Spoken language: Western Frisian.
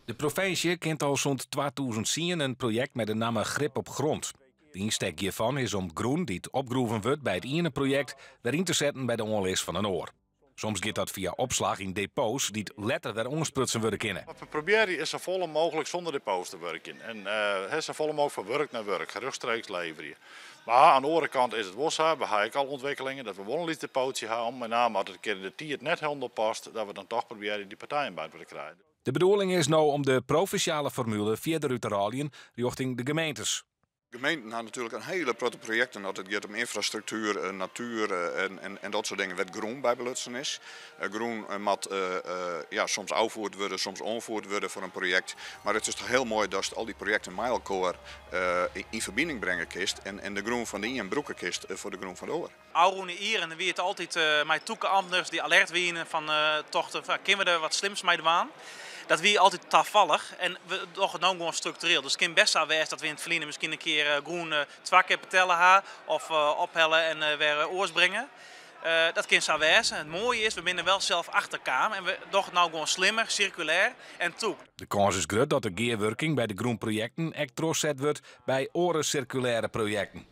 De provinsje kent al sûnt 2010 in projekt mei de namme Grip op Grond. De ynstek hjirfan is om grûn dy't opgroeven wurdt by it iene projekt wer yn te setten by de oanlis fan in oar. Soms giet dat fia opslach yn depots dy't letter wer oansprutsen wurde kinne. Wat we probearje is safolle mooglik sûnder depots te wurkjen en safolle mooglik fan wurk nei wurk, rjochtstreeks leverje. Mar oan de oare kant is it wol sa, we ha ek al ûntwikkelingen dat we wol in lyts depotsje ha om mei name as it in kear de tiid net hielendal past, dat we dan toch probearje dy partijen by te krijen. De bedoeling is no om de provinsjale formule fierder út te rôljen rjochting de gemeentes. Gemeenten ha natuerlik in hiele protte projekten as it giet om ynfrastruktuer, natuer en dat soart dingen wêr't grûn by belutsen is. Grûn moat ja, soms ôffierd wurde, soms oanfierd wurde foar in projekt. Mar it is toch hiel moai datst al dy projekten mei elkoar yn ferbining bringe kinst en de grûn fan de ien brûke kinst foar de grûn fan de oar. Ôfrûne jieren wie it altyd mei tûke amtners dy't alert wiene fan tochten fan kinne we der wat slims mei dwaan. Dat wie altyd tafallich en we dogge it no gewoan struktureel. Dus it kin best sa wêze dat we yn it ferline miskien in kear grûn twa kear betelle ha of ophelle en wer oars bringe. Dat kin sa wêze. It moaie is, we binne der wel sels achterkaam en we dogge it no gewoan slimmer, sirkulêr en tûk. De kâns is grut dat de gearwurking by de grûnprojekten ek trochset wurdt by oare sirkulêre projekten.